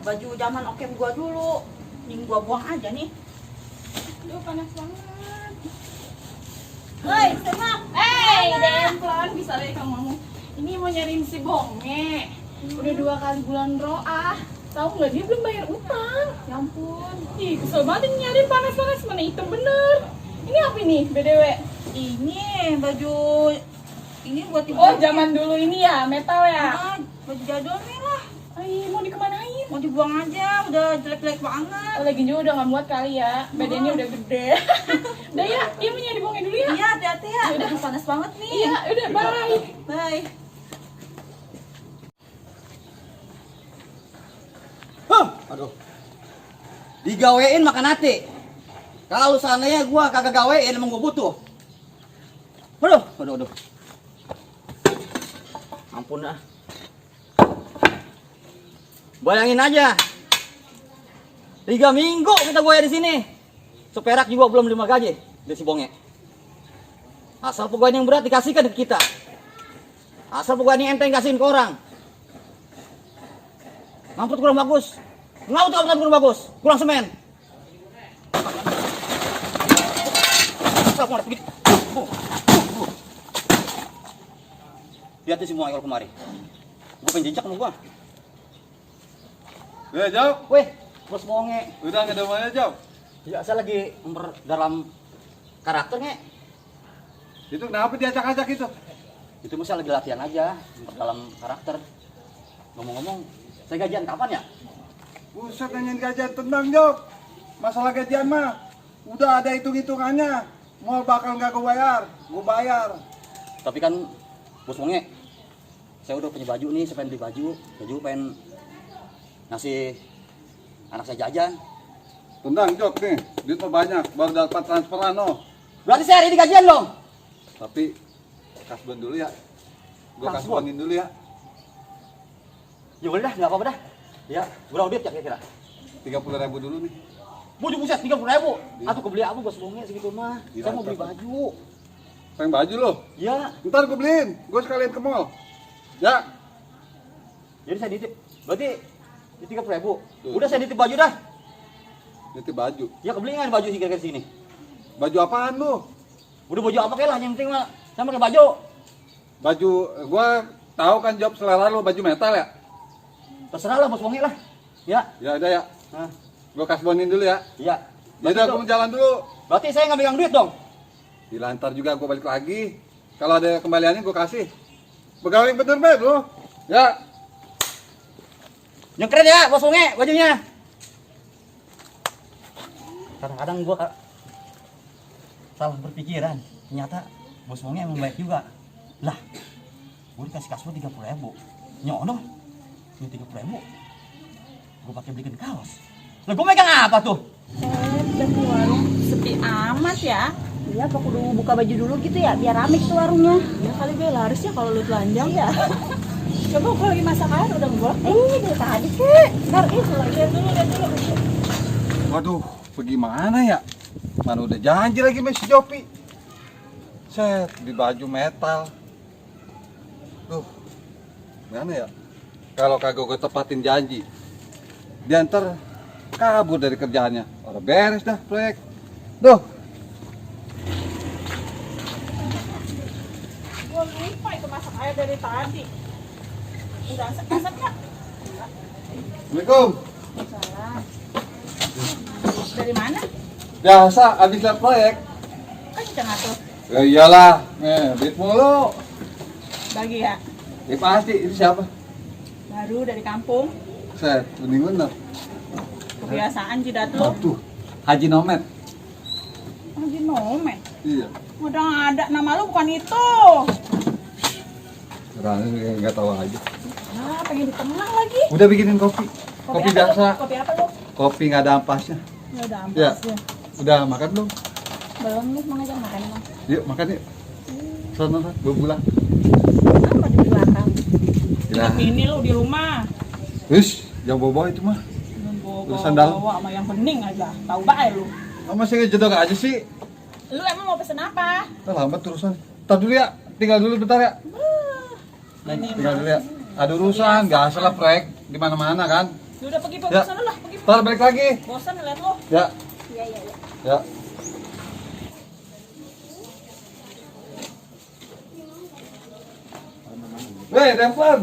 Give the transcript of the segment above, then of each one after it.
baju zaman oke gua dulu. Nih gua buang aja nih. Aduh panas banget. Hei, Semak. Demplon, bisa deh kamu ngomong. Ini mau nyariin si Bonge. Udah 2 kali bulan roah. Tahu nggak dia belum bayar utang? Ya ampun. Ih, kesel banget ini nyari panas-panas mana hitam bener. Ini apa ini, BDW? Ini baju ini buat ibu. Oh, zaman dulu ini ya, metal ya? Ah, baju jadul nih lah. Ay, mau dikemanain? Mau dibuang aja, udah jelek-jelek banget. Oh, lagi juga udah nggak muat kali ya, badannya udah gede. Udah ya, dia mau nyari buangnya dulu ya? Iya, hati-hati ya. Udah panas banget nih. Iya, udah, bye. Bye. Aduh, digawein makan hati. Kalau seandainya gua kagak gawein emang gua butuh. Aduh. Ampun dah. Bayangin aja, 3 minggu kita goya di sini. Seperak juga belum 5 gaji dari si Bonge. Asal pegawai yang berat dikasihkan ke kita. Asal pegawai yang enteng kasihin ke orang. Ngamput kurang bagus. Kurang bagus. Kurang semen. Lihat semua kalau kemari. Gua pengen jejak sama gua. Ya, Jauh. Weh, Bos Bonge. Udah nggak ada mana, Jauh? Ya, saya lagi dalam karakternya. Itu kenapa diacak-acak itu? Itu masa lagi latihan aja, dalam karakter. Ngomong-ngomong, saya gajian kapan ya? Buset, nanyain gajian tenang, Jauh. Masalah gajian mah udah ada hitung-hitungannya. Mau bakal nggak gue bayar. Tapi kan, Bos Bonge, saya udah punya baju nih, saya pengen beli baju. Baju pengen ngasih anak saya jajan. Tenang, Jok nih. Duit mah banyak, baru dapat transferan, no. Berarti saya hari ini gajian dong? Tapi kasbon dulu ya. Gue Kasbon? kasbonin dulu ya. Ya boleh dah, nggak apa-apa dah. Ya, berapa duit ya kira-kira? 30.000 dulu nih. Bujuk buset, 30.000. Atau kebeli apa Bos Bonge segitu mah? Iya, Saya mau beli baju. Pengen baju lo? Ya, Ntar gue beliin. Gue sekalian ke mall. Ya. jadi saya nitip. Berarti di 30.000. Tuh. Udah saya nitip baju dah. Nitip baju. Ya kebeli nggak baju sih kira-kira sini? Baju apaan lu? Udah baju apa kayak lah, yang penting mah saya pakai baju. Baju, gue tahu kan job selera lu baju metal ya? Terserah lah Bos Bonge lah. Ya. Ya udah ya. Nah, Gue kasbonin dulu ya. iya. Yaudah, gue mau jalan dulu. Berarti saya nggak megang duit dong. Dilantar juga gue balik lagi. Kalau ada kembaliannya gue kasih. Pegawai yang bener bet lo. Ya. Yang keren ya Bos Bonge bajunya. Kadang-kadang gua salah berpikiran. Ternyata Bos Bonge emang baik juga. Lah, gua dikasih kasbon 30.000. Nyono. Ini 30.000. Gua pakai belikan kaos. Lah gua megang apa tuh? Udah di warung sepi amat ya. Iya, apa kudu buka baju dulu gitu ya, biar rame tuh warungnya. Ya kali gue laris ya kalau lu telanjang ya. Coba kalau lagi masak air udah gua. Dari tadi kek. Ntar lihat dulu. Waduh, bagaimana ya? Mana udah janji lagi sama si Jopi. Set, di baju metal. Tuh, gimana ya? Kalau kagak gue tepatin janji, dia ntar kabur dari kerjaannya. Orang beres dah proyek. Duh. Gua lupa itu masak air dari tadi. Udah masak ya? Assalamualaikum. Salah. Dari mana? Biasa, habis lihat proyek. Kan kita ngatur. Ya iyalah, duit mulu. Bagi ya. Ya pasti, itu siapa? Baru dari kampung. Set, bening bener. Kebiasaan jidat lu. Tuh, Haji Nomet. Haji Nomet. Iya. Udah ada nama lu bukan itu. Orang nggak tahu aja. Ah, pengen ditenang lagi. Udah bikinin kopi. Kopi apa biasa. lu? Kopi apa lu? Kopi nggak ada ampasnya. Ya udah Ya. ampas ya. Udah makan belum? Belum nih, mau ngajak makan emang. Yuk makan yuk. Sana, gue pulang. Apa di belakang? Ya. Ini lu di rumah. Wis, jangan bawa itu mah. Urusan dalam. Bawa sama yang bening aja. Tahu bae lu. Masih ngejedok aja sih. Lu emang mau pesen apa? Terlambat terusan. Ntar dulu ya, tinggal dulu bentar ya. Ini Tinggal dulu ya. Ada urusan, nggak salah proyek di mana-mana kan. Udah pergi Ya. sana lah, pergi. Ntar balik lagi. Bosan ngeliat lo. Ya, Iya, iya, iya. ya. Weh, Devon.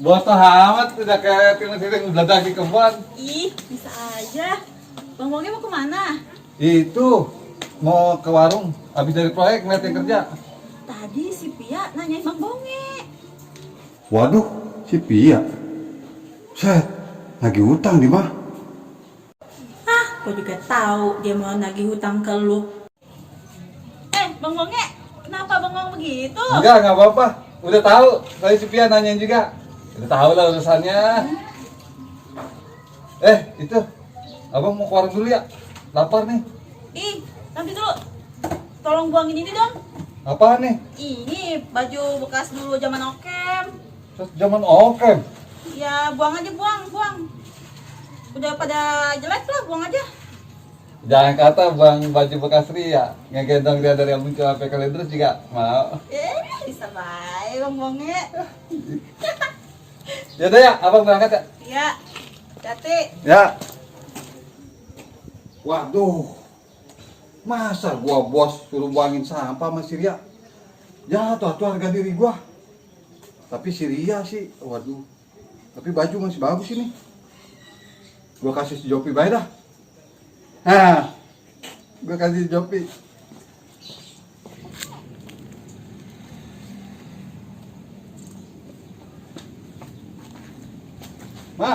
Botol amat udah kayak film-film meledak di kebun. Ih, bisa aja. Bang Bonge mau kemana? Itu mau ke warung habis dari proyek ngeliat yang kerja. Tadi si Pia nanyain Bang Bonge. Waduh, si Pia. Set, lagi utang di mah. Ah, gue juga tahu dia mau nagih hutang ke lu. Bang Bonge, kenapa Bang Bonge begitu? Enggak apa-apa. Udah tahu. Tadi si Pia nanyain juga. Udah tahu lah urusannya. Itu. Abang mau ke warung dulu ya? Lapar nih. Ih, nanti dulu. Tolong buangin ini dong. Apaan nih? Ini baju bekas dulu zaman Okem. Terus zaman Okem. Ya, buang aja, buang. Udah pada jelek lah, buang aja. Jangan kata bang baju bekas Ria ngegendong dia dari album ke HP Kalendros juga mau. Bisa baik Bang Bonge. Yaudah ya, abang berangkat ya? Iya, hati. Ya. Waduh, masa gua bos suruh buangin sampah sama si Ria? Jatuh tuh harga diri gua. Tapi si Ria sih, waduh. Tapi baju masih bagus ini. Gua kasih si Jopi baik dah. Hah, gua kasih si Jopi. Ma,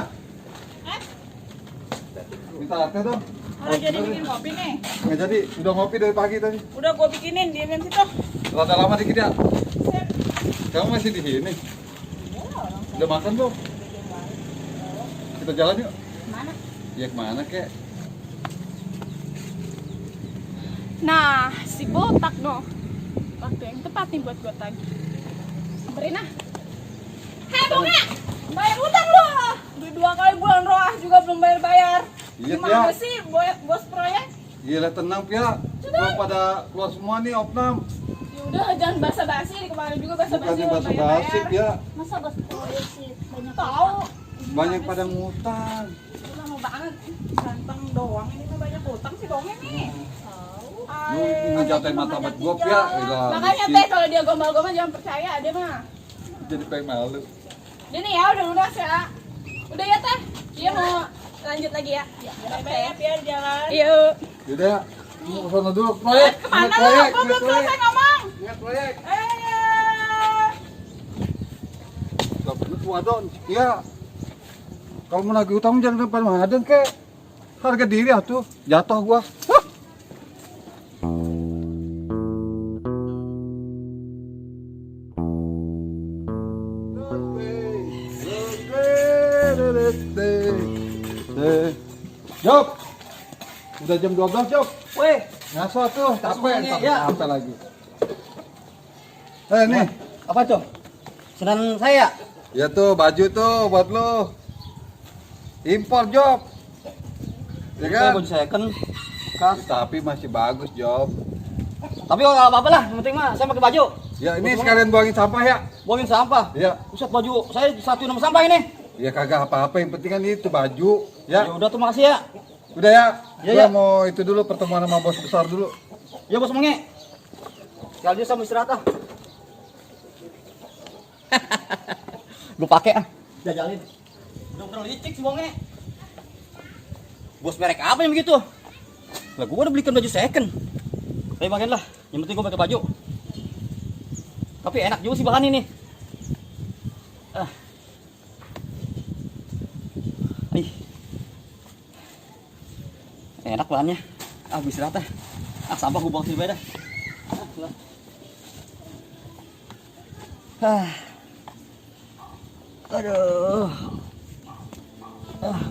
minta teh dong. Jadi bikin kopi nih. Nggak jadi, udah ngopi dari pagi tadi. Udah gua bikinin, diemin situ. Rada lama dikit ya. Sip. Kamu masih di sini? Udah makan belum? Kita jalan yuk. Mana? Ya kemana kek? Nah, si botak no. Waktu yang tepat nih buat gue tagih. Samperin ah. Hei Bonge, bayar utang lo. Udah 2 kali bulan roah juga belum bayar-bayar. Iya, Gimana Pia. sih bos proyek? Gila tenang Pia. Belum pada keluar semua nih opnam. Ya udah jangan basa-basi, di kemarin juga basa-basi Bukannya belum basa-basi bayar-bayar. Pia. Masa bos proyek sih banyak tahu. Banyak pada ngutang. Lama banget. Ganteng doang ini mah banyak utang sih Bonge nih. Lu ngejatain martabat gua Pia. Gila, Makanya miskin. teh kalau dia gombal-gombal jangan percaya dia mah. Jadi pengen malu. Dia nih ya udah lunas ya. Udah ya teh. Dia mau lanjut lagi ya. Bye-bye ya, Pia, jalan. Yuk. Yaudah ya. Mau ke sana dulu. Proyek. Kemana Ingat lo? proyek. Gua belum selesai ngomong. Ingat proyek. Eh. Gak perlu wadon. Iya. Kalau mau nagih utang jangan depan Mahaden kek. Harga diri atuh. Jatuh gua. Hah. Job. Udah jam 12, Job. Weh, Ngaso tuh, capek, Semuanya, ya. capek lagi. Nih. apa Cok? Senang saya. Ya tuh baju tuh buat lo. Impor Job. Ya kan? Baju second. Tapi masih bagus Job. Tapi kok nggak apa-apa lah, yang penting mah saya pakai baju. Ya ini sekalian buangin sampah ya. Buangin sampah. Ya. Pusat baju saya satu nama sampah ini. Ya kagak apa-apa, yang penting kan itu baju. Ya Ya. udah tuh makasih ya. Udah ya. Ya, Gua ya. mau itu dulu pertemuan sama bos besar dulu. Ya bos Monge. Sekali aja sama istirahat ah. Gue pakai ah. Jajalin. Udah licik si Monge. Bos merek apa yang begitu? Lah gua udah belikan baju second. Tapi makin lah, yang penting gua pakai baju. Tapi enak juga sih bahan ini. Ah. Ih. Enak bahannya. Ah, bisa rata. Ah, sampah gua buang sini dah. Ah. Aduh. Ah.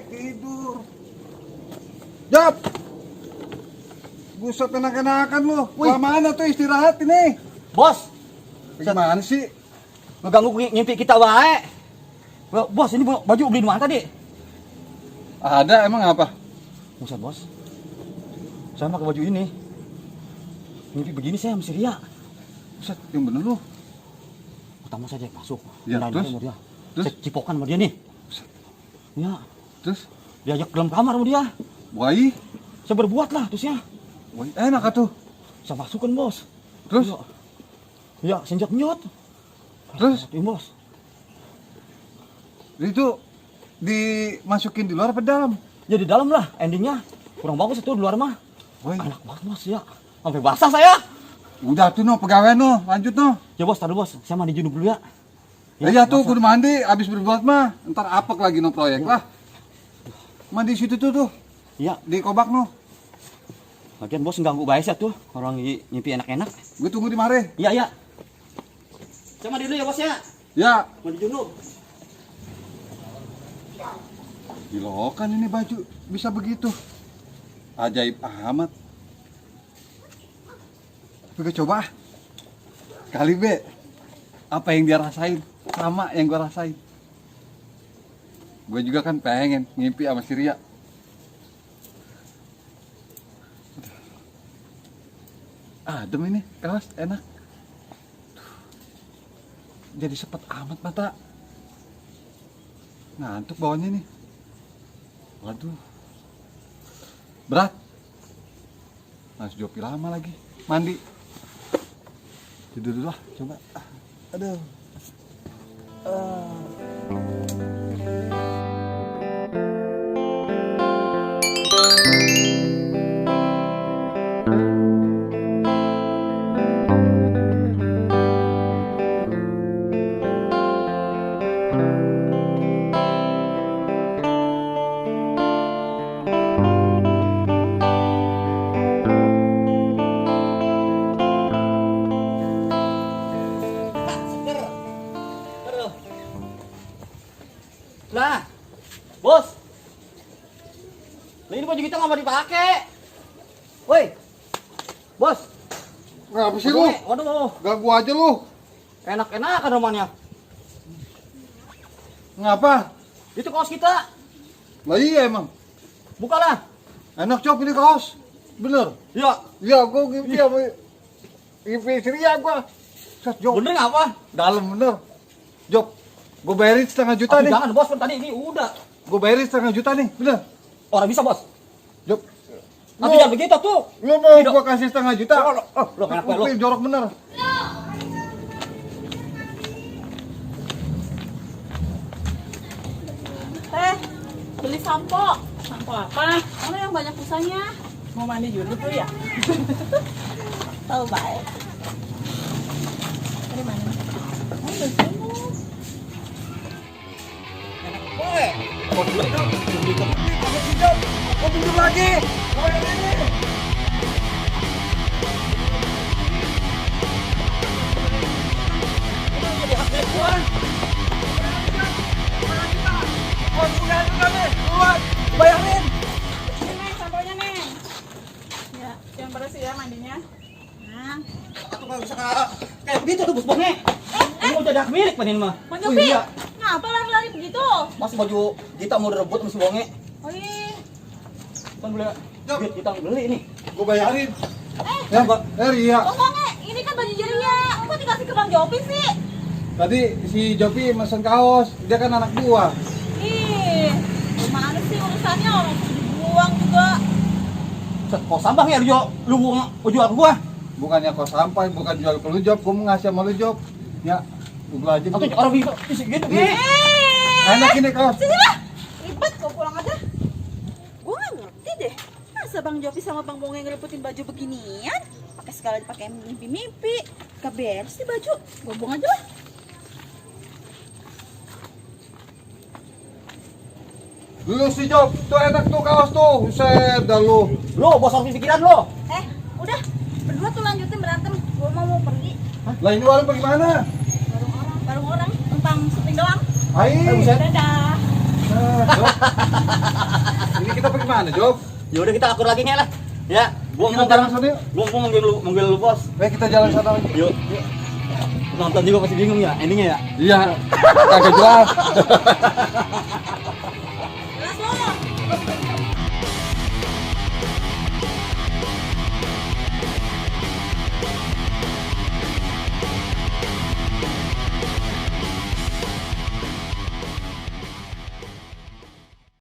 tidur. Jop! Buset enak-enakan lu. Wih. Kemana tuh istirahat ini? Bos, Gimana sih? ngeganggu ngimpi kita wae. Bos, ini baju beli di mana tadi? Ada emang apa? Buset, Bos. Saya pakai baju ini. Mimpi begini saya mesti ria. Buset, yang bener lu. Pertama saya masuk. Ya, Kenalin terus? sama dia. Terus? Saya cipokan sama dia nih. Buset. Ya, Terus? diajak ke dalam kamar sama dia. Wai, Saya berbuat lah terusnya. wai enak atuh. Saya masukkan, Bos. Terus? Ya, ya senjat nyot. Terus? Ini, Bos. Itu dimasukin di luar apa dalam? Ya di dalam lah endingnya. Kurang bagus itu di luar mah. Woi, Enak banget, Bos, ya. Sampai basah saya. udah tuh no pegawai no, lanjut no. Ya, Bos, taruh, Bos. Saya mandi junub dulu ya. Ya, tuh basah. kudu mandi, abis berbuat mah. Ntar apek lagi no proyek lah. Mandi situ tuh, Iya. di kobak no. Lagian Bos ganggu baik ya tuh. Orang nyimpi enak-enak. Gue tunggu di mare. Iya, iya. Saya mandi dulu ya, Bos ya. Ya, Mandi junub. gilokan ini baju bisa begitu. Ajaib amat. Gue coba. Kali be, apa yang dia rasain sama yang gue rasain. Gue juga kan pengen ngimpi sama si Ria. Adem ini, kaos enak. Jadi sepet amat mata. Ngantuk bawahnya nih. Waduh. Berat. Mas Jopi lama lagi. Mandi. Tidur dulu lah, coba. Aduh. Lah, Bos. Lah ini baju kita nggak mau dipakai. Woi, Bos. Ngapa sih lu? Waduh, Ganggu aja lu. enak-enakan rumahnya. Ngapa? Itu kaos kita. Lah iya emang. Bukalah. Enak Cop ini kaos. Bener. Ya, Iya, gua ngimpi sama ngimpi si Ria gua. Set Job. bener nggak apa? Dalam bener. Job. Gua bayarin setengah juta Tapi nih. jangan, Bos, kan tadi ini udah. Gua bayarin setengah juta nih. Bener. Orang bisa, Bos. Job. Tapi Lu- jangan begitu tuh. Lu mau Tidak. gua kasih setengah juta? Lo enak banget lo. Lu jorok bener. Beli sampo. Sampo apa? Mana yang banyak busanya? Mau mandi junub tuh ya? Tahu baik. Dari mana? Oh, dari sini. Gua pinjam lagi. Bayarin. Ini Neng, samponya Neng. Ya, yang bersih ya mandinya. Nah, Aku nggak bisa kayak begitu tuh, Bos Bonge. Ini mau jadi hak milik panin mah. Bang Oh, Jopi, iya. ngapa lari-lari begitu? Masih baju kita mau direbut sama si Bonge. Oh iya. Kan beli duit kita beli ini. Gua bayarin. Ya, Mbak. Ria. Oh enggak, ini kan baju Jeria. Kok dikasih ke Bang Jopi sih? Tadi si Jopi mesen kaos. Dia kan anak gua. Ih, gimana sih urusannya orang dibuang juga. Kok sampah ya lu jual ke gua. Bukannya kau sampai, bukan jual ke lu Job. Gua mau ngasih sama lu Job. Ya, gua aja. Atau orang gitu gitu. Enak ini kaos. Sini lah, ribet kau pulang aja. Gua nggak ngerti deh. Masa Bang Jopi sama Bang Bonge ngeributin baju beginian? Pakai sekali pakai mimpi-mimpi. Gak beres sih baju. Gua buang aja lah. Lu si Job, tuh enak tuh kaos tuh. Buset dah lu. Lo bos orang pikiran lo. Udah, berdua tuh lanjutin berantem. Gua mau pergi. Lah ini warung bagaimana? Bareng orang, numpang syuting doang. Hai. Buset. Dadah. Job. Ini kita pergi mana, Job? Ya udah kita akur lagi nih lah. Ya, gua Kita jalan sana yuk. gua manggil lu bos. Kita jalan sana lagi. Yuk. Nonton juga masih bingung ya endingnya ya. Iya, kagak jelas. Jelas lo.